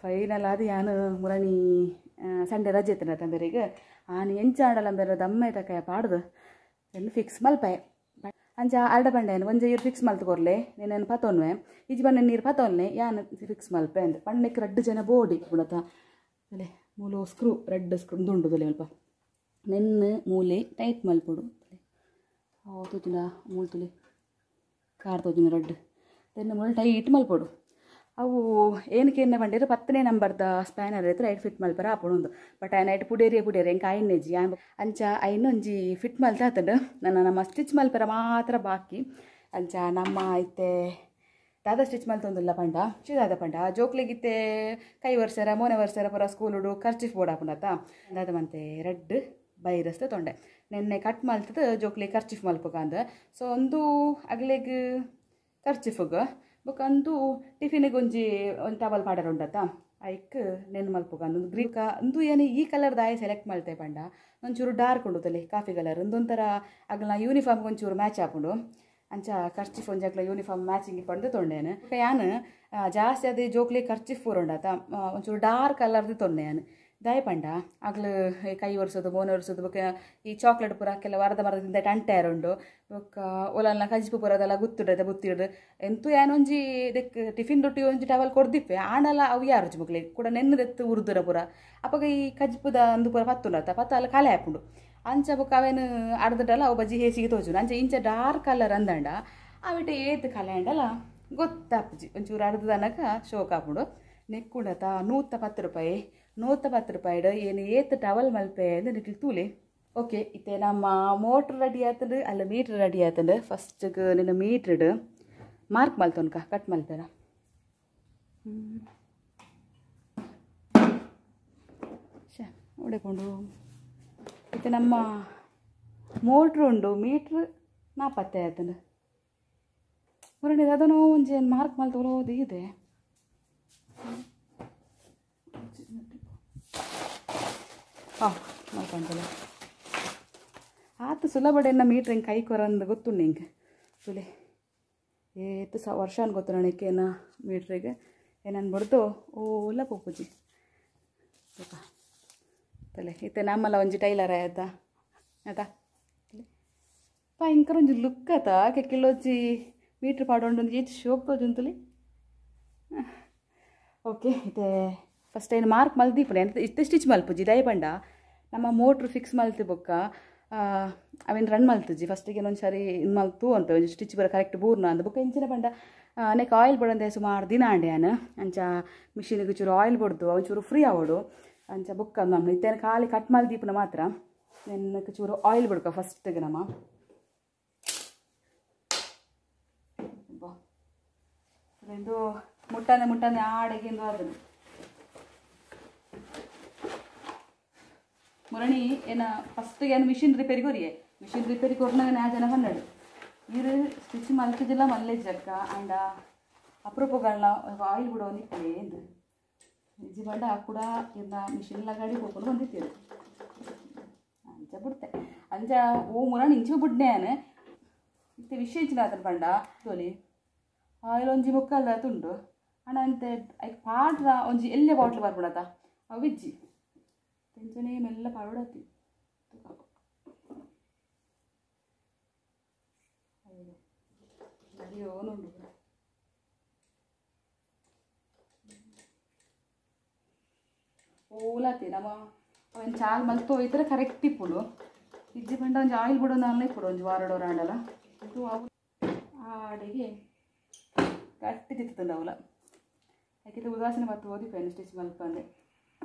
Final ಅದು ಯಾನು ಮುರಣಿ Sunday ರಜೆ ಇತ್ತನ ತಂದರಿಗೆ ಆನು ಎಂಚಾಡಲ ಬೇರೆ ದಮ್ಮ ತಕ ಪಾಡ್ದು ಎನ್ನು ಫಿಕ್ಸ್ ಮಲ್ಪಾಯ ಅಂಚ ಅರಡ ಪಂಡೆ ಒಂಜೆ ಇರು ಫಿಕ್ಸ್ ಮಲ್ತು ಕೊರ್ಲೆ ನೆನ್ನ ಪತೊನ್ವೆ ಈಜಿ ಬಣ್ಣ ನೀರು ಪತೊನ್ನೆ ಯಾನು ಫಿಕ್ಸ್ ಮಲ್ಪೆ ಅಂದ್ ಪಣ್ಣಕ್ಕೆ ರಡ್ಡು ಜನ ಬೋಡಿ ಪುಣತ ಅಲ್ಲೇ ಮೂಲು ಸ್ಕ್ರೂ ರೆಡ್ ಸ್ಕ್ರೂ ದುಂಡು ತೊಲೆ ಅಲ್ಪ ನೆನ್ನು ಮೂಲೆ ಟೈಟ್ ಮಲ್ಪೊಡು ಅವು ತೋಜುನ ಮೂಲು ತುಲೆ ಕಾರ್ ತೋಜುನ ರೆಡ್ ತೆನ್ನ ಮೂಲೆ ಟೈಟ್ ಮಲ್ಪೊಡು ಅವು ಏನಕ್ಕೆ ಎನ್ನ ಪಂಡೇರು 10ನೇ ನಂಬರ್ದ ಸ್ಪ್ಯಾನರ್ ಐತೆ ರೈಟ್ ಫಿಟ್ ಮಲ್ಪರ ಆಪೊಡು ಒಂದು ಬಟ್ ಆಯ್ನ ಐಟ್ ಪುಡೇರಿಯ ಪುಡೇರಿ ಎಂಕ ಐನೆಜ್ಜಿ ಅಂಚ ಐನೊಂಜಿ ಫಿಟ್ ಮಲ್ತ ಆತಂಡು ನನ್ನ ನಮ್ಮ ಸ್ಟಿಚ್ ಮಲ್ಪರ ಮಾತ್ರ ಬಾಕಿ ಅಂಚ ನಮ್ಮ ಐತೆ ದಾದ ಸ್ಟಿಚ್ ಮಲ್ತೊಂದುಲ್ಲ ಪಂಡ ದಾದ ಪಂಡ ಜೋಕ್ಲಿಗಿತ್ತೆ ಕೈ ವರ್ಷರ ಮೋನೆ ವರ್ಷರ ಪೂರ ಸ್ಕೂಲುಡು ಖರ್ಚಿಫ್ ಬೋರ್ಡ್ ಆಪುಂಡತ್ತ ದಾದ ಮಂತೆ ರೆಡ್ ಬೈರಸ್ತ ತೊಂಡೆ ನೆನ್ನೆ ಕಟ್ ಮಲ್ತದ ಜೋಕ್ಲಿ ಖರ್ಚಿಫ್ ಮಲ್ಪಕ ಅಂದ ಸೊ ಒಂದು ಅಗ್ಲೆಗ್ ಖರ್ಚಿಫ್ಗೆ ಬೊಕ ಅಂದು ಟಿಫಿನಿಗೆ ಒಂಜಿ ಒಂದು ಟವಲ್ ಪಾಡರ್ ಉಂಡತ್ತ ಐಕ್ ನೆನ್ ಮಲ್ಪುಗ ಅಂದು ಗ್ರೀನ್ ಅಂದು ಏನು ಈ ಕಲರ್ ದಾಯ ಸೆಲೆಕ್ಟ್ ಮಲ್ತೆ ಪಂಡ ಒಂಚೂರು ಡಾರ್ಕ್ ಉಂಡು ಕಾಫಿ ಕಲರ್ ಒಂದೊಂಥರ ಅಗ್ಲ ಯೂನಿಫಾರ್ಮ್ಗೆ ಒಂಚೂರು ಮ್ಯಾಚ್ ಆಪುಂಡು ಅಂಚ ಖರ್ಚಿಫ್ ಒಂಜಿ ಅಗ್ಲ ಯೂನಿಫಾರ್ಮ್ ಮ್ಯಾಚಿಂಗ್ ಪಂಡು ತೊಂಡೇನು ಯಾನು ಜಾಸ್ತಿ ಅದೇ ಜೋಕ್ಲಿ ಖರ್ಚಿಫ್ ಪೂರ ಉಂಡತ್ತ ಒಂಚೂರು ಡಾರ್ಕ್ ಕಲರ್ದು ತೊಂಡೆ ಯಾನು ದಾಯ ಪಂಡ ಅಗ್ಲು ಕೈ ಒರೆಸೋದು ಮೋನೆ ಒರೆಸೋದು ಬೊಕ ಈ ಚಾಕ್ಲೇಟ್ ಪೂರ ಕೆಲವು ಅರ್ಧ ಮರದಿಂದ ಟಂಟೇರ್ ಉಂಡು ಬೊಕ್ಕ ಒಲಲ್ನ ಕಜಿಪು ಪೂರ ಅದೆಲ್ಲ ಗುತ್ತುಡದ ಬುತ್ತಿಡು ಎಂತೂ ಏನೊಂಜಿ ದೆಕ್ ಟಿಫಿನ್ ರೊಟ್ಟಿ ಒಂಜಿ ಟವಲ್ ಕೊಡ್ದಿಪ್ಪೆ ಆಂಡಲ ಅವು ಯಾರು ಮಕ್ಳಿಗೆ ಕೂಡ ನೆನ್ನದೆತ್ತು ಉರ್ದುರ ಪೂರ ಅಪಗ ಈ ಕಜಿಪುದ ಅಂದು ಪೂರ ಪತ್ತುಂಡತ್ತ ಪತ್ತ ಅಲ್ಲ ಕಲೆ ಹಾಪುಂಡು ಅಂಚ ಬೊಕ್ಕ ಅವೇನು ಅರ್ಧಡಲ್ಲ ಅವು ಬಜ್ಜಿ ಹೇಸಿಗೆ ತೋಜುನು ಅಂಚ ಇಂಚ ಡಾರ್ಕ್ ಕಲರ್ ಅಂದಂಡ ಅವಿಟ ಏತ್ ಕಲೆ ಅಂಡಲ ಗೊತ್ತಾಪುಜಿ ಒಂಚೂರು ಅರ್ಧದನಕ ಶೋಕ್ ಆಪುಂಡು ನೆಕ್ಕುಂಡತ 110 ರೂಪಾಯಿ 110 ರೂಪಾಯಿಡು ಏನು ಏತ್ ಟವಲ್ ಮಲ್ಪೆ ಅಂದ್ರೆ ನಿಕ್ಲು ತೂಲೆ ಓಕೆ ಇತ್ತೆ ನಮ್ಮ ಮೋಟ್ರ್ ರೆಡಿ ಆತಂಡು ಅಲ್ಲ ಮೀಟ್ರ್ ರೆಡಿ ಆತಂಡು ಫಸ್ಟ್ಗೆ ನಿನ್ನ ಮೀಟ್ರಡ್ ಮಾರ್ಕ್ ಮಲ್ತೊನ್ಕ ಕಟ್ ಮಲ್ಪೆರ ಹೊಡೆಕೊಂಡು ಇತ್ತೆ ನಮ್ಮ ಮೋಟ್ರ್ ಉಂಡು ಮೀಟ್ರ್ ನಾಪತ್ತೆ ಆತಂಡು ಮುರಣಿ ಅದನ್ನು ಒಂಜಿ ಮಾರ್ಕ್ ಮಲ್ತೋದು ಇದೆ ಹಾಂ ಮಲ್ಕೊಂತಲ್ಲ ಆತು ಸುಲಭಡೆನ್ನ ಮೀಟ್ರ್ ಹಿಂಗೆ ಕೈ ಕೊರಂದು ಗೊತ್ತುಂಡು ಹಿಂಗೆ ಸುಲೆ ಏತು ಸ ವರ್ಷ ಅನ್ ಗೊತ್ತು ನನಗೆ ಏನ ಮೀಟ್ರಿಗೆ ಏನನ್ ಬಡ್ದು ಓಲ ಪೋಪುಜಿ ತಲೆ ಇತ್ತೆ ನಮ್ಮಲ್ಲ ಒಂಜಿ ಟೈಲರ್ ಆಯ್ತಾ ಆಯ್ತಾ ಭಯಂಕರ ಒಂಜಿ ಲುಕ್ ಆತ ಕೆಕ್ಕಿಲೊಂಜಿ ಮೀಟ್ರ್ ಪಾಡೊಂಡು ಒಂಜಿ ಏಚ್ ಶೋಕ್ ತೋಜುಂತುಲಿ ಓಕೆ ಇತ್ತೆ ಫಸ್ಟ್ ಏನು ಮಾರ್ಕ್ ಮಲ್ದೀಪುನೆ ಇತ್ತೆ ಸ್ಟಿಚ್ ಮಲ್ಪುಜಿ ದಯ ಪಂಡ ನಮ್ಮ ಮೋಟ್ರ್ ಫಿಕ್ಸ್ ಮಲ್ತಿ ಬೊಕ್ಕ ಅವೇನು ರನ್ ಮಲ್ತುಜಿ ಫಸ್ಟಿಗೆ ಇನ್ನೊಂದು ಸಾರಿ ಇದು ಮಲ್ತು ಅಂತ ಒಂಜಿ ಸ್ಟಿಚ್ ಬರ ಕರೆಕ್ಟ್ ಬೂರ್ನ ಅಂದ ಬೊಕ್ಕ ಇಂಚಿನ ಪಂಡ ನೆಕ್ ಆಯಿಲ್ ಬಡಂದೆ ಸುಮಾರು ದಿನ ಅಂಡೆ ಯಾನು ಅಂಚ ಮಿಷಿನಿಗೆ ಚೂರು ಆಯಿಲ್ ಬಡ್ದು ಒಂಚೂರು ಫ್ರೀ ಆವಡು ಅಂಚ ಬೊಕ್ಕ ನಮ್ಮ ಇತ್ತೇನು ಖಾಲಿ ಕಟ್ ಮಲ್ದೀಪುನ ಮಾತ್ರ ನೆನ್ನಕ್ಕೆ ಚೂರು ಆಯಿಲ್ ಬಡ್ಕ ಫಸ್ಟಿಗೆ ನಮ್ಮ ಇದು ಮುಟ್ಟನೆ ಮುಟ್ಟನೆ ಆಡೆಗೆ ಅದನ್ನು ಮುರಣಿ ಏನ ಫಸ್ಟಿಗೆ ಏನು ಮಿಷಿನ್ ರಿಪೇರಿ ಕೊರಿಯೆ ಮಿಷಿನ್ ರಿಪೇರಿ ಕೊರ್ನಾಗ ನಾ ಜನ ಕನ್ನಡು ಇರು ಸ್ಟಿಚ್ ಮಲ್ತಿದ್ದಿಲ್ಲ ಮಲ್ಲೆಜ್ಜಕ್ಕ ಆಂಡ ಅಪರೂಪಗಳನ್ನ ಆಯಿಲ್ ಬಿಡೋನಿ ಎಂದು ಇಜ್ಜಿ ಬಂಡ ಕೂಡ ಇನ್ನ ಮಿಷಿನ್ ಲಗಾಡಿ ಹೋಗ್ಕೊಂಡು ಬಂದಿತ್ತೀರಿ ಅಂಚ ಬಿಡ್ತೆ ಅಂಚ ಓ ಮುರಣಿ ಇಂಚು ಬಿಡ್ನೆ ಇತ್ತೆ ವಿಶೇಷ ಅದನ್ನ ಬಂಡ ತೋಲಿ ಆಯಿಲ್ ಒಂಜಿ ಮುಕ್ಕಲ್ದ ತುಂಡು ಅಣ್ಣ ಅಂತೆ ಐಕ್ ಪಾಡ್ರ ಒಂಜಿ ಎಲ್ಲೇ ಬಾಟ್ಲ್ ಬರ್ಬಿಡತ್ತ ಅವು ಇಜ್ಜಿ ಟೆನ್ಷನ್ ಮೆಲ್ಲ ಪಾಡೋಡತ್ತಿ ಅಯ್ಯೋ ನೋಡು ಓಲಾತಿ ನಮ್ಮ ಅವನ್ ಚಾಲ್ ಮಲ್ತು ಹೋಯ್ತಾರೆ ಕರೆಕ್ಟ್ ಇಪ್ಪುಡು ಇಜ್ಜಿ ಪಂಡ ಒಂಜಿ ಆಯಿಲ್ ಬಿಡೋ ನಾಲ್ನೇ ಇಪ್ಪುಡು ಒಂಜಿ ವಾರಡೋರ ಆಂಡಲ ಇದು ಅವು ಆಡೆಗೆ ಗಟ್ಟಿ ತಿತ್ತಂದು ಅವಲ ಯಾಕೆ ಉದಾಸೀನ ಮತ್ತು ಓದಿ ಪೆನ್ ಸ್ಟಿಚ್ ಮಲ್ಪಂದೆ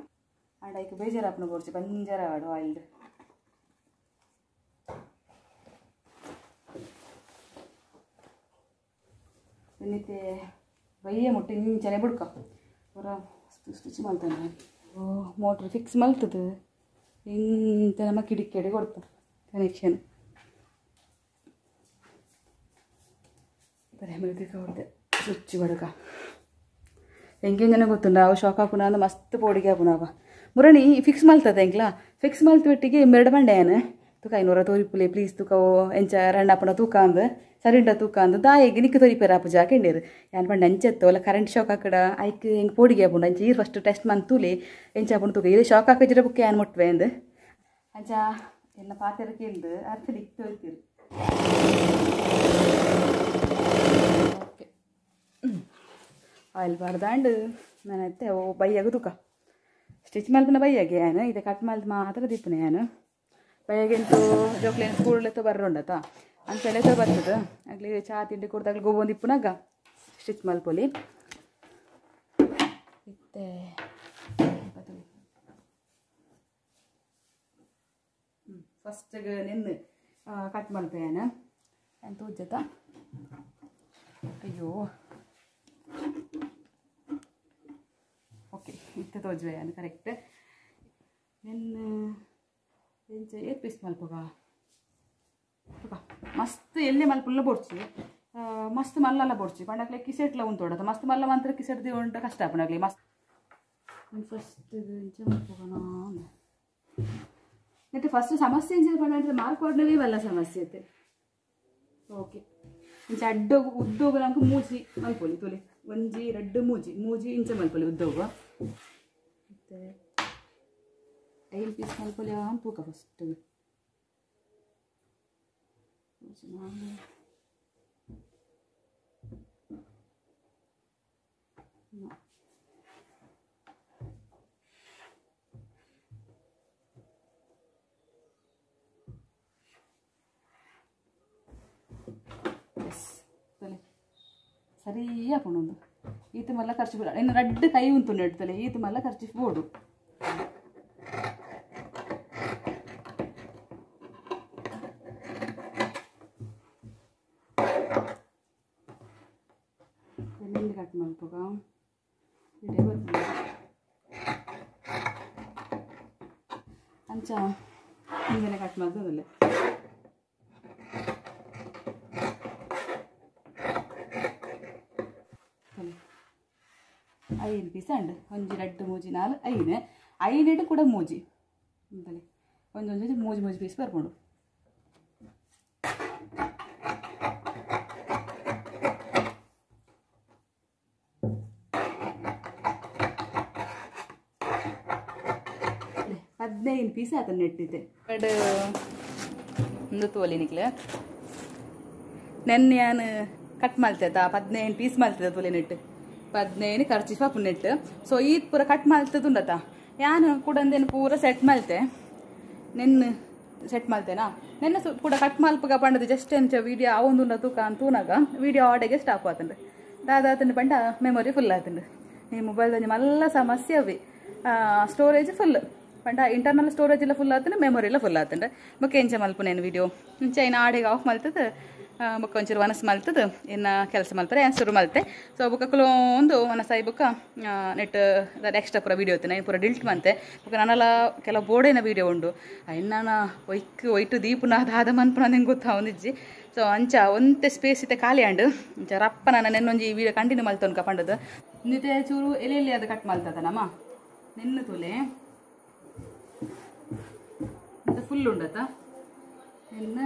ಆಂಡ ಐಕ್ ಬೇಜಾರಾಪನ ಬೋರ್ಚಿ ಬಂಜಾರ ಆಡು ಆಯಿಲ್ದು ಇನ್ನಿತ್ತೆ ಬಯ್ಯ ಮುಟ್ಟಿ ಇಂಚನೆ ಬುಡ್ಕ ಪೂರ ಸ್ಟಿಚ್ ಮಲ್ತಾನೆ ಓ ಮೋಟ್ರ್ ಫಿಕ್ಸ್ ಮಲ್ತದ ಇಂತ ನಮ್ಮ ಕಿಡಿಕೆಡೆ ಕೊಡ್ತ ಕನೆಕ್ಷನ್ ಹೊಡ್ದೆ ಸ್ವಿಚ್ ಬಡಕ ಎಂಕೆಂಜನ ಗೊತ್ತುಂಡ ಅವು ಶಾಕ್ ಹಾಪುನ ಅಂದ್ ಮಸ್ತ್ ಪೋಡಿಗೆ ಹಾಪುನವ ಮುರಣಿ ಫಿಕ್ಸ್ ಮಲ್ತದೆ ಎಂಕ್ಲಾ ಫಿಕ್ಸ್ ಮಲ್ತು ಬಿಟ್ಟಿಗೆ ಮೆರಡು ಬಂಡೆ ಏನು ತೂಕ ಐನೂರ ತೋರಿಪುಲೆ ಪ್ಲೀಸ್ ತೂಕ ಎಂಚ ರಂಡಾಪುಣ ತೂಕ ಅಂದ್ ಸರಿಂಡ ತೂಕ ಅಂದ್ ದಾಯೆಗ್ ನಿಕ್ಕ್ ತೋರಿಪೆರ ಆಪುಜ ಕೆಂಡೇರು ಯಾನ್ ಪಂಡ ಅಂಚೆತ್ತ ಒಲ ಕರೆಂಟ್ ಶಾಕ್ ಆಕಡ ಐಕ್ ಎಂಕ್ ಪೋಡಿಗೆ ಆಪುಂಡು ಅಂಚ ಈರ್ ಫಸ್ಟ್ ಟೆಸ್ಟ್ ಮಂತ್ ತೂಲೆ ಎಂಚ ಆಪುಂಡು ತೂಕ ಈರ್ ಶಾಕ್ ಆಕಜಿರ ಬುಕ್ಕ ಯಾನ್ ಮುಟ್ವೆ ಅಂದ್ ಅಂಚ ಎನ್ನ ಪಾತೆರ ಕೇಂದು ಅರ್ಥ ದಿಕ್ ತೋರಿತೀರು ಓಕೆ ಆಯಿಲ್ ಬಾರ್ದಾಂಡ್ ನಾನೈತೆ ಓ ಬೈಯಾಗ ತೂಕ ಸ್ಟಿಚ್ ಮಲ್ಪುನ ಬೈಯಾಗೆ ಯಾನು ಇದೆ ಕಟ್ ಮಲ್ತ್ ಮಾತ್ರ ದೀಪುನ ಯಾನು ಬೈಯಾಗೆಂತೂ ಜೋಕ್ಲೇನು ಸ್ಕೂಲ್ ಬರ್ರುಂಡತ ಅಂತೆಲ್ಲ ಬರ್ತದೆ ಆಗಲಿ ಚಾ ತಿಂಡಿ ಕೊಡ್ದಾಗಲಿ ಗೋಬೊಂದು ಇಪ್ಪುನಾಗ ಸ್ಟಿಚ್ ಮಲ್ಪೊಲಿ ಇತ್ತೆ ಫಸ್ಟಿಗೆ ನೆನ್ನೆ ಕಟ್ ಮಲ್ಪೆ ಯಾನು ಎಂತ ಉಜ್ಜತ ಅಯ್ಯೋ ಓಕೆ ಇತ್ತೆ ತೋಜುವೆ ಯಾನು ಕರೆಕ್ಟ್ ನೆನ್ನೆ ಎಂಚ ಏತ್ ಪೀಸ್ ಮಲ್ಪುಗ ಮಸ್ತ್ ಎಲ್ಲೆ ಮಲ್ಪುಲ್ಲ ಬೋಡ್ಚಿ ಮಸ್ತ್ ಮಲ್ಲಲ್ಲ ಬೋಡ್ಚಿ ಪಂಡಕ್ಲೆ ಕಿಸೆಟ್ಲ ಉಂಟು ಮಸ್ತ್ ಮಲ್ಲ ಮಾತ್ರ ಕಿಸೆಟ್ ಉಂಟು ಕಷ್ಟ ಆಪುಂಡಾಗ್ಲಿ ಮಸ್ತ್ ಫಸ್ಟ್ ಎಂಚ ಮಲ್ಪುಗನ ನೆಟ್ ಫಸ್ಟ್ ಸಮಸ್ಯೆ ಎಂಚ ಪಂಡ ಮಾರ್ಕ್ ಪಾಡ್ನವೇ ಬಲ್ಲ ಸಮಸ್ಯೆ ಐತೆ ಓಕೆ ಇಂಚ ಅಡ್ಡೋಗು ಉದ್ದೋಗು ನಂಗೆ ಮೂಜಿ ಮಲ್ಪೊಲಿ ತೊಲೆ ಒಂಜಿ ರಡ್ಡು ಮೂಜಿ ಮೂಜಿ ಇಂಚ ಮಲ್ಪೊಲಿ ಉದ್ದೋಗು ಮತ್ತೆ ಐದು ಪೀಸ್ ಮಲ್ಪೊಲಿ ತೂಕ ಫಸ್ಟ್ ಎಸ್ ತೊಲೆ ಸರಿಯಾ ಪುಣೊಂದು ಈತ ಮಲ್ಲ ಖರ್ಚು ಬಿಡ ಇನ್ನು ರಡ್ಡು ಕೈ ಉಂಟು ನೆಡ್ತಲೆ ಈತ ಮಲ್ಲ ಖರ್ಚು ಬೋಡು ಎಲ್ಲಿಂದ ಕಟ್ ಮಲ್ಪುಗ ಇಡೇ ಬರ್ತದೆ ಅಂಚ ಹಿಂದೆನೆ ಕಟ್ ಮಾಡ್ತದಲ್ಲ ಐದು ಪೀಸ್ ಅಂಡ್ ಒಂಜಿ ರಡ್ಡು ಮೂಜಿ ನಾಲ್ ಐದು ಐನೆಡು ಕೂಡ ಮೂಜಿ ಅಂತಲೇ ಒಂದೊಂದು ಮೂಜಿ ಮೂಜಿ ಪೀಸ್ ಬರ್ಕೊಂಡು 15 ಪೀಸ್ ಆತ ನೆಟ್ಟಿದ್ದೆ ಬಟ್ ಒಂದು ತೋಲಿ ನಿಕ್ಲೆ ನೆನ್ನೆ ಯಾನು ಕಟ್ ಮಾಡ್ತೇತ 15 ಪೀಸ್ ಮಾಡ್ತದೆ ತೋಲಿ ನೆಟ್ಟು 15 ಖರ್ಚಿಫ್ ಆಪು ನೆಟ್ಟು ಸೊ ಈತ್ ಪೂರ ಕಟ್ ಮಾಡ್ತದುಂಡತ ಯಾನು ಕೂಡ ಅಂದೇನು ಪೂರ ಸೆಟ್ ಮಾಡ್ತೆ ನೆನ್ನೆ ಸೆಟ್ ಮಾಡ್ತೇನಾ ನೆನ್ನೆ ಕೂಡ ಕಟ್ ಮಲ್ಪಗ ಪಂಡದು ಜಸ್ಟ್ ಎಂಚ ವೀಡಿಯೋ ಅವೊಂದುಂಡ ತೂಕ ಅಂತ ವೀಡಿಯೋ ಆಡೆಗೆ ಸ್ಟಾಪ್ ಆತಂಡು ದಾದಾತಂಡು ಪಂಡ ಮೆಮೊರಿ ಫುಲ್ ಆತಂಡು ಈ ಮೊಬೈಲ್ದ ಮಲ್ಲ ಸಮಸ್ಯೆ ಅವಿ ಸ್ಟೋರೇಜ್ ಫುಲ್ ಪಂಡ ಇಂಟರ್ನಲ್ ಸ್ಟೋರೇಜ್ ಎಲ್ಲ ಫುಲ್ ಆತಂಡು ಮೆಮೊರಿ ಎಲ್ಲ ಫುಲ್ ಆತಂಡು ಬೊಕ್ಕ ಎಂಚ ಮಲ್ಪುನೇನು ವೀಡಿಯೋ ಇಂಚ ಇನ್ನು ಆಡೆಗೆ ಆಫ್ ಮಲ್ತದ ಬೊಕ್ಕ ಒಂಚೂರು ವನಸ್ ಮಲ್ತದ ಇನ್ನು ಕೆಲಸ ಮಲ್ಪರೆ ಶುರು ಮಲ್ತೆ ಸೊ ಬೊಕ್ಕ ಒಂದು ವನಸಾಯಿ ಬೊಕ್ಕ ನೆಟ್ ಎಕ್ಸ್ಟ್ರಾ ಪೂರ ವೀಡಿಯೋ ಇತ್ತು ನಾನು ಪೂರ ಡಿಲ್ಟ್ ಮಂತೆ ಬೊಕ್ಕ ನಾನೆಲ್ಲ ಕೆಲವು ಬೋರ್ಡೇನ ವೀಡಿಯೋ ಉಂಡು ಇನ್ನು ಒಯ್ಕ್ ಒಯ್ಟು ದೀಪುನ ದಾದ ಮನ್ಪುನ ನಿಂಗೆ ಗೊತ್ತಾವೊಂದಿಜ್ಜಿ ಸೊ ಅಂಚ ಒಂತೆ ಸ್ಪೇಸ್ ಇತ್ತೆ ಖಾಲಿ ಅಂಡು ಅಂಚ ರಪ್ಪ ನಾನು ನೆನ್ನೊಂಜಿ ವೀಡಿಯೋ ಕಂಟಿನ್ಯೂ ಮಲ್ತೊನ್ಕ ಪಂಡದು ನಿತೆ ಚೂರು ಎಲೆ ಎಲೆ ಅದು ಕಟ್ ಮಲ್ತದ ನಮ್ಮ ನೆನ್ನು ತೋಲೆ ಫುಲ್ ಉಂಡತ ನೆನ್ನು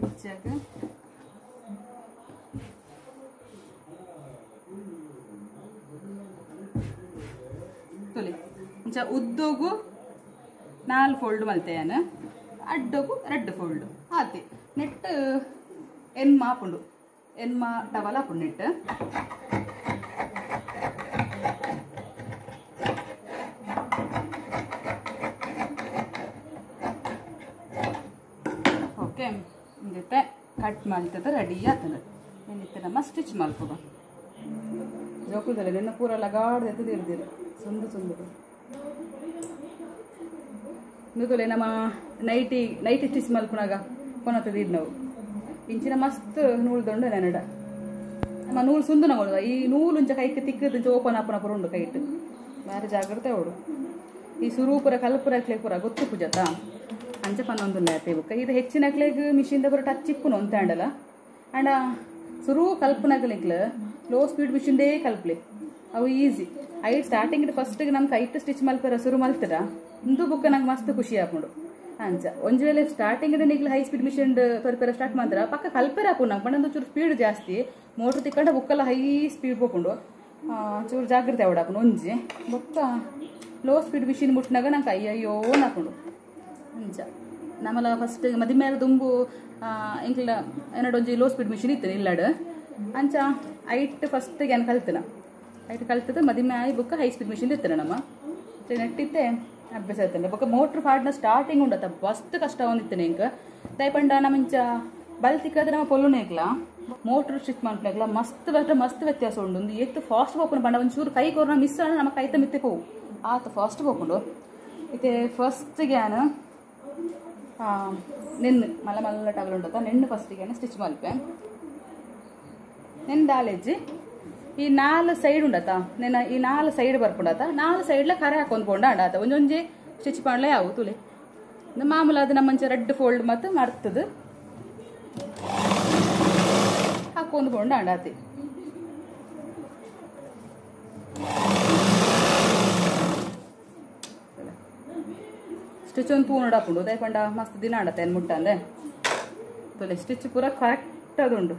ಹೆಚ್ಚಾಗ ತೊಲೆ ಇಂಚ ಉದ್ದೋಗು 4 ಫೋಲ್ಡ್ ಮಲ್ತೆಯಾನ ಅಡ್ಡೋಗು 2 ಫೋಲ್ಡ್ ಆತಿ ನೆಟ್ ಎನ್ಮ ಆಪುಂಡು ಎನ್ಮ ಟವಲ್ ಆಪುಂಡು ನೆಟ್ ಓಕೆ ಇಂದಿತ್ತೆ ಕಟ್ ಮಾಡ್ತದ ರೆಡಿ ಆತದ ಏನಿತ್ತೆ ನಮ್ಮ ಸ್ಟಿಚ್ ಮಲ್ಪುಗ ಜೋಕುಲ್ದಲ್ಲ ನಿನ್ನ ಪೂರ ಲಗಾಡ್ದು ಎತ್ತದಿರ್ದಿರ ಸುಂದು ಸುಂದು ಇನ್ನುತೊಲೆ ನಮ್ಮ ನೈಟಿ ನೈಟಿ ಸ್ಟಿಚ್ ಮಲ್ಪುನಾಗ ಕೊನತದ ನಾವು ಇಂಚಿನ ಮಸ್ತ್ ನೂಲು ದೊಂಡು ನೆನಡ ನಮ್ಮ ನೂಲು ಸುಂದು ನಗೋದು ಈ ನೂಲು ಇಂಚ ಕೈಗೆ ತಿಕ್ಕದ ಓಪನ್ ಆಪನ ಪೂರ ಉಂಡು ಕೈಟ್ ಬಾರಿ ಜಾಗ್ರತೆ ಅವಡು ಈ ಸುರೂಪುರ ಕಲ್ಪುರ ಪೂರ ಗೊತ್ತು ಪೂಜತ ಅಂಚ ಪನ್ನೊಂದುಲ್ಲ ಬುಕ್ಕ ಇದು ಹೆಚ್ಚಿನ ಅಕ್ಲೆಗ್ ಮಿಷಿನ್ ಪೂರ ಟಚ್ ಇಪ್ಪುನು ಅಂತ ಅಂಡಲ ಅಂಡ ಸುರು ಕಲ್ಪನಗಲಿಕ್ಲ ಲೋ ಸ್ಪೀಡ್ ಮಿಷಿನ್ದೇ ಕಲ್ಪ್ಲೆ ಅವು ಈಸಿ I starting ಫಸ್ಟಿಗೆ ನಮ್ಮ ಕೈಟ್ ಸ್ಟಿಚ್ ಮಲ್ಪರ ಶುರು ಮಲ್ತದ ಇಂದು ಬುಕ್ಕ ನಂಗೆ ಮಸ್ತ್ ಖುಷಿ ಆಪುಂಡು ಅಂಚ ಒಂಜಿ ವೇಳೆ ಸ್ಟಾರ್ಟಿಂಗ್ ನಿಗ್ಲು ಹೈ ಸ್ಪೀಡ್ ಮಿಷಿನ್ ತೊರಿಪೆರ ಸ್ಟಾರ್ಟ್ ಮಾತ್ರ ಪಕ್ಕ ಕಲ್ಪೆರ ಹಾಕೊಂಡು ನಂಗೆ ಪಂಡ ಚೂರು ಸ್ಪೀಡ್ ಜಾಸ್ತಿ ಮೋಟ್ರ್ ತಿಕ್ಕಂಡ ಬುಕ್ಕೆಲ್ಲ ಹೈ ಸ್ಪೀಡ್ ಪೋಪುಂಡು ಚೂರು ಜಾಗ್ರತೆ ಅವಡಾಕೊಂಡು ಒಂಜಿ ಬೊಕ್ಕ ಲೋ ಸ್ಪೀಡ್ ಮಿಷಿನ್ ಮುಟ್ಟಿನಾಗ ನಂಗೆ ಅಯ್ಯಯ್ಯೋ ನಾಕೊಂಡು ಅಂಚ ನಮ್ಮಲ ಫಸ್ಟ್ ಮದಿಮೇಲೆ ದುಂಬು ಎಂಕ್ಲ ಏನಡ ಒಂಜಿ ಲೋ ಸ್ಪೀಡ್ ಮಿಷಿನ್ ಇತ್ತು ಇಲ್ಲಾಡು ಅಂಚ ಐಟ್ ಫಸ್ಟ್ ಏನು ಕಲ್ತನ ಐಟ್ ಕಲ್ತದ ಮದಿಮೆ ಆಯಿ ಬುಕ್ಕ ಹೈ ಸ್ಪೀಡ್ ಮಿಷಿನ್ ಇತ್ತು ನಮ್ಮ ನೆಟ್ಟಿತ್ತೆ ಅಭ್ಯಾಸ ಆಯ್ತಾನೆ ಬೊಕ್ಕ ಮೋಟ್ರ್ ಫಾಡ್ನ ಸ್ಟಾರ್ಟಿಂಗ್ ಉಂಡತ್ತ ಮಸ್ತ್ ಕಷ್ಟ ಒಂದಿತ್ತನೆ ಇಂಕ ದಯಪಂಡ ನಮ್ಮಂಚ ಬಲ್ ತಿಕ್ಕದ್ರೆ ನಮ್ಮ ಪೊಲ್ಲುನೇಕ್ಲ ಮೋಟ್ರ್ ಸ್ಟಿಚ್ ಮಾಡ್ಲೇಕ್ಲ ಮಸ್ತ್ ಮಸ್ತ್ ವ್ಯತ್ಯಾಸ ಉಂಡು ಒಂದು ಎತ್ತು ಫಾಸ್ಟ್ ಹೋಗ್ಕೊಂಡು ಬಂಡ ಒಂಚೂರು ಕೈ ಕೋರ್ನ ಮಿಸ್ ಆಡ ನಮ್ಮ ಕೈತ ಮಿತ್ತೆ ಹೋವು ಆತ ಫಾಸ್ಟ್ ಹೋಗ್ಕೊಂಡು ಇತ್ತೆ ಫಸ್ಟ್ಗೆ ನಾನು ನೆನ್ನು ಮಲ್ಲ ಮಲ್ಲ ಟಗಲು ಉಂಡತ್ತ ನೆನ್ನು ಫಸ್ಟಿಗೆ ಸ್ಟಿಚ್ ಮಲ್ಪೆ ನೆನ್ ದಾಲೆಜ್ಜಿ ಈ ನಾಲ್ ಸೈಡ್ ಉಂಡತ ನೆನ ಈ ನಾಲ್ ಸೈಡ್ ಬರ್ಪುಂಡತ ನಾಲ್ ಸೈಡ್ಲ ಕರೆ ಹಾಕೊಂಡು ಪೋಂಡ ಅಂಡಾತ ಒಂಜೊಂಜಿ ಸ್ಟಿಚ್ ಪಾಂಡ್ಲೆ ಯಾವು ತುಲೆ ಮಾಮೂಲು ಅದು ನಮ್ಮಂಚೆ ರೆಡ್ ಫೋಲ್ಡ್ ಮತ್ತು ಮರ್ತದ ಹಾಕೊಂಡು ಪೋಂಡ ಅಂಡಾತಿ ಸ್ಟಿಚ್ ಒಂದು ತೂನು ಹಾಕೊಂಡು ದಯಪಂಡ ಮಸ್ತ್ ದಿನ ಆಡತ್ತೆ ಏನು ಮುಟ್ಟಂದೆ ತುಲೆ ಸ್ಟಿಚ್ ಪೂರ ಕರೆಕ್ಟ್ ಅದುಂಡು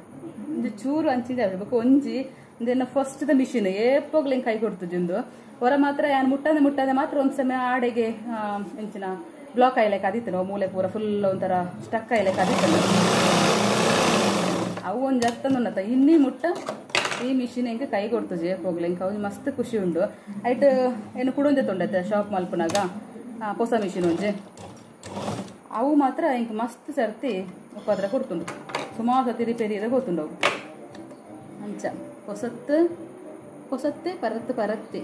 ಒಂಜಿ ಚೂರು ಅಂಚಿದೆ ಬೊಕ್ಕ ಒಂಜಿ ಒಂದೇನ ಫಸ್ಟ್ the machine ಏಪೋಗ್ಲಿ ಕೈ ಕೊಡ್ತದೆ ಹೊರ ಮಾತ್ರ ಯಾನ್ ಮುಟ್ಟಂದೆ ಮುಟ್ಟಂದೆ ಮಾತ್ರ ಒಂದು ಸಮಯ ಆಡೆಗೆ ಎಂಚಿನ ಬ್ಲಾಕ್ ಆಯ್ಲಕ್ಕೆ ಆದಿತ್ತು ಮೂಲೆ ಪೂರ ಫುಲ್ ಒಂಥರ ಸ್ಟಕ್ ಆಯ್ಲಕ್ಕೆ ಆದಿತ್ತು ಅವು ಒಂದು ಜತ್ತಂದುಂಡತ್ತ ಇನ್ನಿ ಮುಟ್ಟ ಈ ಮಿಷಿನ್ ಹೆಂಗೆ ಕೈ ಕೊಡ್ತದೆ ಏಪೋಗ್ಲಿ ಇಂಕ ಅವು ಮಸ್ತ್ ಖುಷಿ ಉಂಡು ಐಟ್ ಏನು ಕುಡೊಂದೆ ತೊಂಡತ್ತೆ ಶಾಪ್ ಮಲ್ಪನಾಗ ಹೊಸ ಮಿಷಿನ್ ಒಂಜಿ ಅವು ಮಾತ್ರ ಇಂಕ ಮಸ್ತ್ ಸರ್ತಿ ಉಪದ್ರ ಕೊಡ್ತುಂಡು ಸುಮಾರು ಸರ್ತಿ ರಿಪೇರಿ ಇರೋ ಗೊತ್ತುಂಡು ಅವು ಅಂಚ ಹೊಸತ್ತು ಹೊಸತ್ತೆ ಪರತ್ತು ಪರತ್ತೆ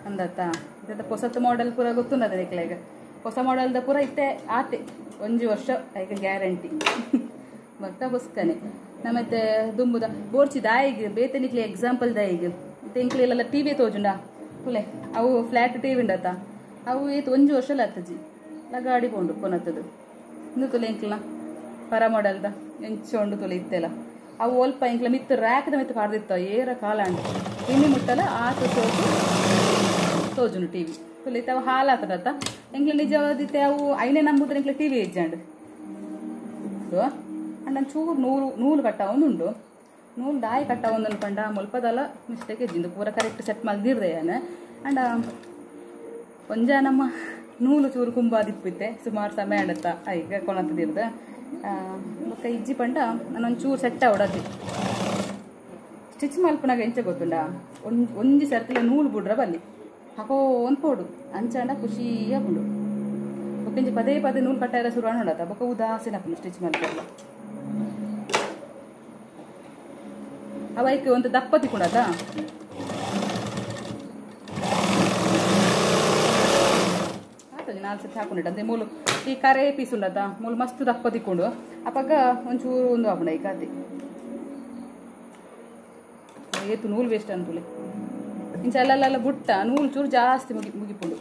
ಅಂದತ್ತ ಇತ್ತ ಹೊಸತ್ತು ಮಾಡೆಲ್ ಪೂರ ಗೊತ್ತುಂಡದ ಈಗ ಹೊಸ ಮಾಡೆಲ್ದ ಪೂರ ಇತ್ತೆ ಆತೆ ಒಂಜಿ ವರ್ಷ ಈಗ ಗ್ಯಾರಂಟಿ ಬರ್ತಾ ಹೊಸ್ಕನೆ ನಮ್ಮತ್ತೆ ದುಂಬುದ ಬೋರ್ಚಿ ದಾಯಿಗೆ ಬೇತನಿಕ್ಲೆ ಎಕ್ಸಾಂಪಲ್ ದಾಯಿಗೆ ಇತ್ತೆ ಇಂಕ್ಲೆಲ್ಲ ಟಿ ವಿ ತೋಜುಂಡ ಕುಲೆ ಅವು ಫ್ಲ್ಯಾಟ್ ಟಿ ವಿ ಉಂಡತ್ತ ಅವು ಏತ್ ಒಂಜಿ ವರ್ಷ ಲತ್ತಜಿ ಲಗಾಡಿ ಪೋಂಡು ಕೊನತ್ತದು ಇಂದು ತುಲೆ ಇಂಕ್ಲ ಪರ ಮಾಡೆಲ್ದ ಎಂಚೋಂಡು ತುಲೆ ಇತ್ತೆಲ್ಲ ಅವು ಒಲ್ಪ ಇಂಕ್ಲ ಮಿತ್ತು ರ್ಯಾಕ್ದ ಮಿತ್ತು ಪಾಡ್ದಿತ್ತ ಏರ ಕಾಲಾಂಡ್ ಇನ್ನು ಮುಟ್ಟಲ ಆತ ಸೋಕು ತೋಜುನು ಟಿ ವಿ ತುಲೆ ಅವು ಹಾಲಾತದತ್ತ ಎಂಕ್ಲ ನಿಜವಾದಿತ್ತೆ ಅವು ಐನೇ ನಂಬುದ್ರ ಎಂಕ್ಲ ಟಿ ವಿ ಇಜ್ಜಾಂಡ್ ಅಂಡ್ ಚೂರು ನೂಲು ನೂಲು ಕಟ್ಟ ಒಂದುಂಡು ನೂಲು ದಾಯಿ ಕಟ್ಟ ಒಂದನ್ನು ಪಂಡ ಮುಲ್ಪದಲ್ಲ ಮಿಸ್ಟೇಕ್ ಇಜ್ಜಿಂದು ಪೂರ ಕರೆಕ್ಟ್ ಸೆಟ್ ಮಲ್ದಿರ್ದೆ ಯಾನ ಅಂಡ ಒಂಜ ನಮ್ಮ ನೂಲು ಚೂರು ಕುಂಬಾದಿಪ್ಪಿತ್ತೆ ಸುಮಾರು ಸಮಯ ಆಡತ್ತ ಈಗ ಕೊನತ್ತದಿರ್ದ ಬೊಕ್ಕ ಇಜ್ಜಿ ಪಂಡ ನಾನೊಂಚೂರು ಸೆಟ್ ಅವಡತಿ ಸ್ಟಿಚ್ ಮಲ್ಪನಾಗ ಎಂಚ ಗೊತ್ತುಂಡ ಒಂಜಿ ಸರ್ತಿಲ ನೂಲು ಬುಡ್ರ ಬಲ್ಲಿ ಹಾಕೋ ಒಂದು ಪೋಡು ಅಂಚಾಂಡ ಖುಷಿಯಾಗುಂಡು ಬೊಕ್ಕ ಪದೇ ಪದೇ ನೂಲು ಕಟ್ಟಾರ ಶುರು ಉಂಡತ್ತ ಬೊಕ್ಕ ಉದಾಸೀನ ಸ್ಟಿಚ್ ಮಲ್ಪಲ್ಲ ಅವೈಕ್ ಒಂದು ದಪ್ಪ ತಿಕ್ಕೊಂಡತ ನಾಲ್ಕು ಸತಿ ಹಾಕೊಂಡಿಟ್ಟು ಅಂದ್ರೆ ಮೂಲು ಈ ಕರೆ ಪೀಸ್ ಉಂಡತ್ತ ಮೂಲು ಮಸ್ತ್ ದಪ್ಪ ತಿಕ್ಕೊಂಡು ಅಪ್ಪಾಗ ಒಂಚೂರು ಒಂದು ಹಾಕೊಂಡ ಈ ಕಾತಿ ಏತು ನೂಲು ವೇಸ್ಟ್ ಅಂತುಲೆ ಇಂಚ ಅಲ್ಲಲ್ಲ ಬುಟ್ಟ ನೂಲು ಚೂರು ಜಾಸ್ತಿ ಮುಗಿಪುಂಡು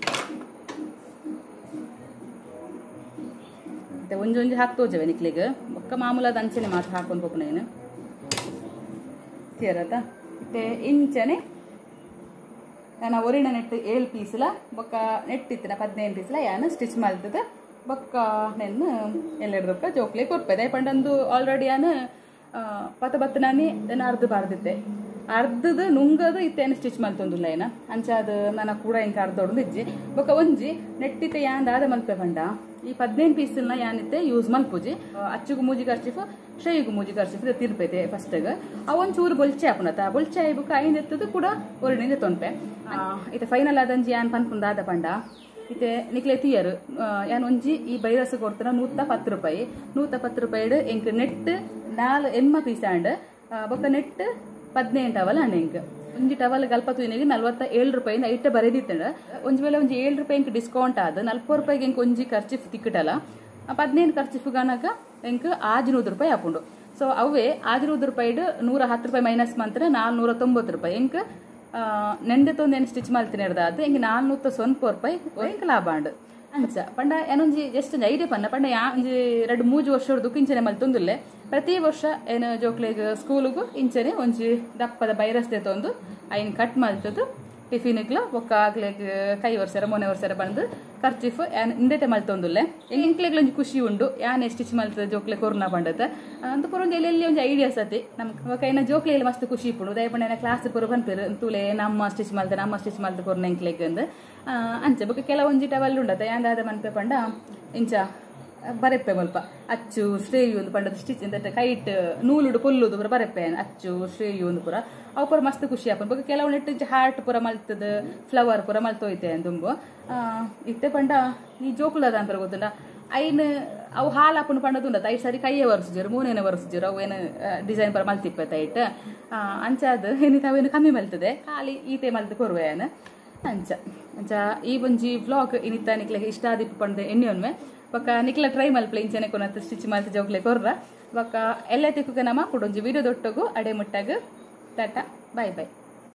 ಮತ್ತೆ ಒಂಜೊಂಜಿ ಹಾಕ್ತೋಜವೆ ನಿಕ್ಲಿಗೆ ಬೊಕ್ಕ ಮಾಮೂಲಾದ ಅಂಚೆನೆ ಮಾತ್ರ ಹಾಕೊಂಡು ಹೋಗ್ನ ಏನು ತೀರತ್ತ ಮತ್ತೆ ಇಂಚನೆ ನಾನು ಒರಿನ ನೆಟ್ಟು 7 ಪೀಸ್ಲ ಬೊಕ್ಕ ನೆಟ್ಟಿತ್ತಿನ 15 ಪೀಸ್ಲ ಯಾನು ಸ್ಟಿಚ್ ಮಾಡ್ತದ ಬೊಕ್ಕ ನೆನ್ನು ಎಲ್ಲೆಡ್ದೊಕ್ಕ ಜೋಕ್ಲೆ ಕೊರ್ಪೆ ಪಂಡಂದು ಆಲ್ರೆಡಿ ಯಾನು ಪತ ಬತ್ತ ನಾನೇ ನಾನು ಅರ್ಧ ಬಾರ್ದಿತ್ತೆ ಅರ್ಧದ ನುಂಗದು ಇತ್ತೇನು ಸ್ಟಿಚ್ ಮಲ್ತೊಂದುಲ್ಲ ಏನ ಅಂಚ ಅದು ನನ್ನ ಕೂಡ ಇಂಕ ಅರ್ಧ ಹೊಡೆದು ಇಜ್ಜಿ ಬೊಕ್ಕ ಒಂಜಿ ನೆಟ್ಟಿತ್ತೆ ಯಾನ್ ದಾದ ಮಲ್ಪೆ ಪಂಡ ಈ 15 ಪೀಸ್ನ ಯಾನಿತ್ತೆ ಯೂಸ್ ಮಲ್ಪುಜಿ ಅಚ್ಚುಗು ಮೂಜಿ ಖರ್ಚಿಫು ಶೈಗು ಮೂಜಿ ಖರ್ಚಿಫು ತಿರ್ಪೈತೆ ಫಸ್ಟ್ಗೆ ಅವೊಂಚೂರು ಬೊಲ್ಚೆ ಹಾಪುನತ ಬೊಲ್ಚೆ ಆಯ್ಬುಕ್ ಐನ್ ಎತ್ತದು ಕೂಡ ಒರಣಿಂದ ತೊನ್ಪೆ ಇತ್ತೆ ಫೈನಲ್ ಆದಂಜಿ ಯಾನ್ ಪನ್ಪುಂದಾದ ಪಂಡ ಇತ್ತೆ ನಿಕ್ಲೆ ತಿಯರು ಯಾನ್ ಒಂಜಿ ಈ ಬೈರಸ್ ಕೊಡ್ತಾರ 110 ರೂಪಾಯಿ 110 ರೂಪಾಯಿ ಎಂಕ್ ನೆಟ್ 4 ಎಮ್ಮ ಪೀಸ್ ಆಂಡ್ ಬೊಕ್ಕ ನೆಟ್ 15 ಟವಲ್ ಅಂಡ್ ಎಂಕ್ ಒಂಜಿ ಟವಲ್ ಗಲ್ಪ ತೂಯಿನಿಗೆ 47 ರೂಪಾಯಿಂದ ಐಟ ಬರೆದಿತ್ತಂಡ ಒಂಜಿ ವೇಳೆ ಒಂಜಿ 7 ರೂಪಾಯಿ ಎಂಕ್ ಡಿಸ್ಕೌಂಟ್ ಆದ 40 ರೂಪಾಯಿಗೆ ಎಂಕ್ ಒಂಜಿ ಖರ್ಚಿಫ್ ತಿಕ್ಕಟಲ್ಲ 15 ಖರ್ಚಿಫ್ ಗನಕ ಎಂಕ್ 600 ರೂಪಾಯಿ ಹಾಕೊಂಡು ಸೊ ಅವೇ 600 ರೂಪಾಯಿ 110 ರೂಪಾಯಿ ಮೈನಸ್ ಮಂತ್ರ 490 ರೂಪಾಯಿ ಎಂಕ್ ನೆಂಡೆ ತೊಂದು ಸ್ಟಿಚ್ ಮಲ್ತಿನ ಅದು ಎಂಕ್ 490 ರೂಪಾಯಿ ಎಂಕ್ ಲಾಭ ಅಂಡ್ ಅಂಚ ಪಂಡ ಏನೊಂಜಿ ಜಸ್ಟ್ ಒಂಜಿ ಐಡಿಯಾ ಪನ್ನ ಪಂಡ ಯಾ ಒಂಜಿ 2-3 ವರ್ಷದ ಇಂಚನೆ ಮಲ್ತೊಂದುಲ್ಲೆ ಪ್ರತಿ ವರ್ಷ ಏನು ಜೋಕ್ಲೆಗ್ ಸ್ಕೂಲಿಗೂ ಇಂಚನೆ ಒಂಜಿ ದಪ್ಪದ ಬೈರಸ್ ತೊಂದು ಐನ್ ಕಟ್ ಮಲ್ತದ್ದು ಟಿಫಿನ್ಗ್ಲ ಬೊಕ್ಕ ಆಗ್ಲೆಗ್ ಕೈ ವರ್ಷರ ಮೊನೆ ವರ್ಷರ ಬಂದು ಕರ್ಚಿಫ್ ಯಾನ್ ಇಂದೆಟೆ ಮಲ್ತೊಂದುಲ್ಲೆ. ಎಂಕ್ಲೆಗ್ಲ ಒಂಜಿ ಖುಷಿ ಉಂಡು ಯಾನ್ ಸ್ಟಿಚ್ ಮಲ್ತದ ಜೋಕ್ಲೆ ಕೊರ್ನ ಪಂಡತ ಅಂದು ಪೂರ ಒಂಜಿ ಎಲ್ಲೆಲ್ಲಿ ಒಂಜಿ ಐಡಿಯಾಸ್ ಅತಿ ನಮ್ಗೆ ಕೈನ ಜೋಕ್ಲೆಗ್ ಮಸ್ತ್ ಖುಷಿ ಇಪ್ಪುಂಡು. ದಾಯೆ ಪಂಡ ಕ್ಲಾಸ್ ಪೂರ ಪನ್ಪೆರ್ ತೂಲೆ ನಮ್ಮ ಸ್ಟಿಚ್ ಮಲ್ತೆ ನಮ್ಮ ಸ್ಟಿಚ್ ಮಲ್ತ್ ಕೊರ್ನ ಎಂಕ್ಲೆಗ್ ಅಂದ್. ಅಂಚ ಬೊಕ ಕೆಲವೊಂಜಿ ಟವಲ್ ಉಂಡತ ಯಾನ್ ದಾದ ಮನ್ಪೆ ಪಂಡ ಇಂಚ ಬರೆಪ್ಪೆ ಮುಲ್ಪ ಅಚ್ಚು ಶ್ರೇಯು ಅಂದ್ ಪಂಡದ ಸ್ಟಿಚ್ ಇಂದಟ ಕೈಟ್ ನೂಲುಡು ಪೊಲ್ಲುದು ಪೂರ ಬರೆಪ್ಪೆ ಅಚ್ಚು ಶ್ರೇಯು ಅಂದ್ ಪೂರ ಅವು ಪೂರ ಮಸ್ತ್ ಖುಷಿ ಆಪುಂಡು. ಬೊಕ ಕೆಲವೊಂದಿಟ್ಟು ಇಂಚ ಹಾರ್ಟ್ ಪೂರ ಮಲ್ತದ ಫ್ಲವರ್ ಪೂರ ಮಲ್ತೋಯ್ತೆ ದುಂಬು. ಇತ್ತೆ ಪಂಡ ಈ ಜೋಕುಲದ ಅಂತರ ಗೊತ್ತುಂಡ ಐನ್ ಅವು ಹಾಲಾಪುಂಡು ಪಂಡದುಂಡತ ಐಟ್ ಸರಿ ಕೈಯೇ ಒರೆಸುಜೆರ್ ಮೂನೇನೆ ಒರೆಸುಜೆರ್ ಅವು ಏನು ಡಿಸೈನ್ ಪೂರ ಮಲ್ತಿಪ್ಪೆ ಐಟ್. ಅಂಚಾದ್ ಏನಿತ ಅವೇನು ಕಮ್ಮಿ ಮಲ್ತದೆ ಖಾಲಿ ಈತೆ ಮಲ್ತ್ ಕೊರುವೆ ಯಾನ್. ಅಂಚ ಅಂಚ ಈ ಒಂಜಿ ವ್ಲಾಗ್ ಇನಿತ ನಿಕ್ಲೆಗ್ ಇಷ್ಟ ಆದಿಪ್ಪು ಪಂದ್ ಎನ್ನಿಯೊನ್ವೆ. ಬೊಕ ನಿಕ್ಲ ಟ್ರೈ ಮಲ್ಪಲೆ ಇಂಚನೆ ಕೊನತ್ ಸ್ಟಿಚ್ ಮಲ್ತ್ ಜೋಕ್ಲೆ ಕೊರ್ರ. ಬೊಕ ಎಲ್ಲ ತಿಕ್ಕುಗ ನಮ ಕುಡೊಂಜಿ ವಿಡಿಯೋ ದೊಟ್ಟಗು ಅಡೆ ಮುಟ್ಟಾಗ ಟಾಟಾ ಬಾಯ್ ಬಾಯ್.